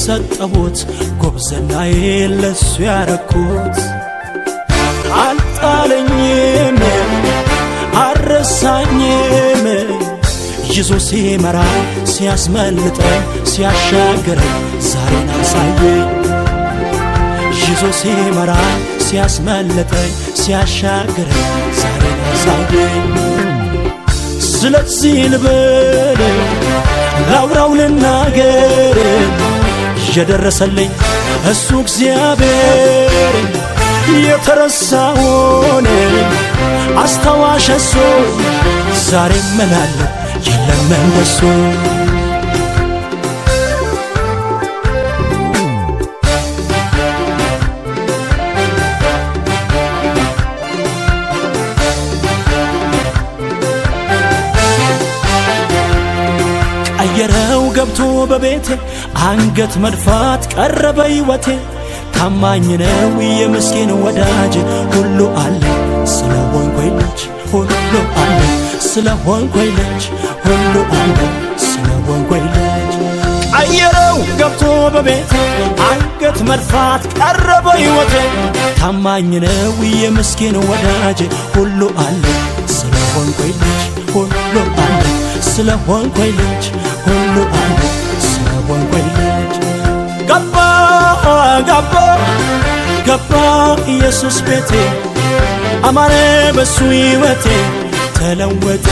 የሰጠሁት፣ ጉብዝናዬን ለሱ ያረኩት። አልጣለኝም፣ አልረሳኝም፣ ይዞ ሲመራ፣ ሲያስመልጠኝ፣ ሲያሻግረኝ ዛሬን አሳየኝ። ይዞ ሲመራ፣ ሲያስመልጠኝ፣ ሲያሻግረኝ ዛሬን አሳየኝ። ስለዚህ ልበል፣ ላውራው፣ ልናገር፣ የደረሰልኝ እሱ እግዚአብሔር፣ የተረሳውን አስታዋሽ እሱ። ዛሬ ምናለ የለም እንደሱ። ቀየረው ገብቶ በቤቴ፣ አንገት መድፋት ቀረ በሕይወቴ። ታማኝ ነው የምስኪን ወዳጅ፣ ሁሉ አለ ስለሆንኩኝ ልጅ፣ ሁሉ አለ ስለሆንኩኝ ልጅ፣ ሁሉ አለ ስለሆንኩኝ ልጅ። ቀየረው ገብቶ በቤቴ፣ አንገት መድፋት ቀረ በሕይወቴ። ታማኝ ነው የምስኪን ወዳጅ፣ ሁሉ አለ ስለሆንኩኝ ልጅ፣ ሁሉ አለ ስለሆንኩኝ ልጅ፣ ሁሉ አለ ስለሆንኩኝ ልጅ። ገባ፣ ገባ፣ ገባ ኢየሱስ ቤቴ፣ አማረ በሱ ሕይወቴ፣ ተለወጠ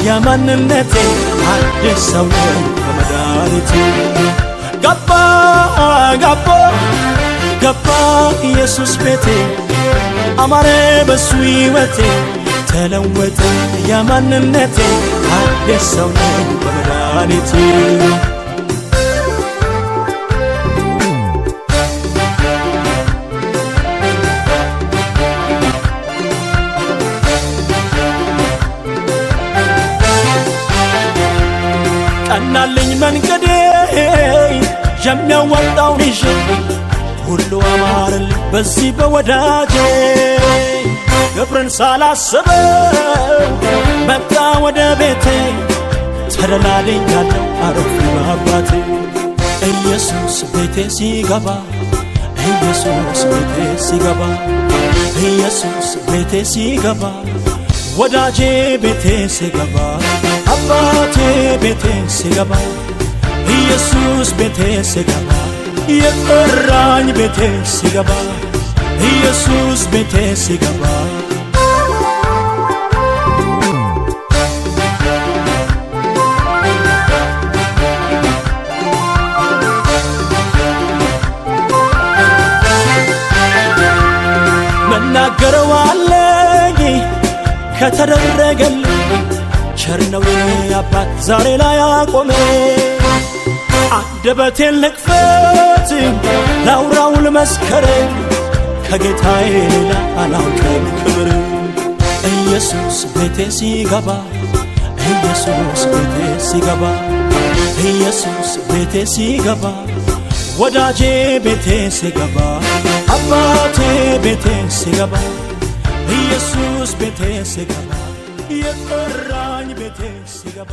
የማንነቴ፣ አዲስ ሰው ነኝ በመድኃኒቴ። ገባ፣ ገባ፣ ገባ ኢየሱስ ቤቴ፣ አማረ በሱ ሕይወቴ፣ ተለወጠ የማንነቴ፣ አዲስ ሰው ነኝ በመድኃኒቴ። ቀናልኝ መንገዴ የሚያዋጣውን ይዤ፣ ሁሉ አማረልኝ በዚህ በወዳጄ። ክብርን ሳላስበው መጣ ወደ ቤቴ፣ ተደላልኛለሁ አረፍ በአባቴ። ኢየሱስ ቤቴ ሲገባ፣ ኢየሱስ ቤቴ ሲገባ፣ ኢየሱስ ቤቴ ሲገባ፣ ወዳጄ ቤቴ ሲገባ፣ አባቴ ቤቴ ሲገባ፣ ኢየሱስ ቤቴ ሲገባ፣ የጠራኝ ቤቴ ሲገባ፣ ኢየሱስ ቤቴ ሲገባ። መናገረው አለኝ ከተደረገልኝ፣ ቸር ነው የኔ አባት ዛሬ ላይ አቆመ። አንደበቴን ልክፈት፣ ላውራው፣ ልመስከር፣ ከጌታዬ ሌላ አላውቅም ክብር። ኢየሱስ ቤቴ ሲገባ፣ ኢየሱስ ቤቴ ሲገባ፣ ኢየሱስ ቤቴ ሲገባ፣ ወዳጄ ቤቴ ሲገባ፣ አባቴ ቤቴ ሲገባ፣ ኢየሱስ ቤቴ ሲገባ፣ የጠራኝ ቤቴ ሲገባ።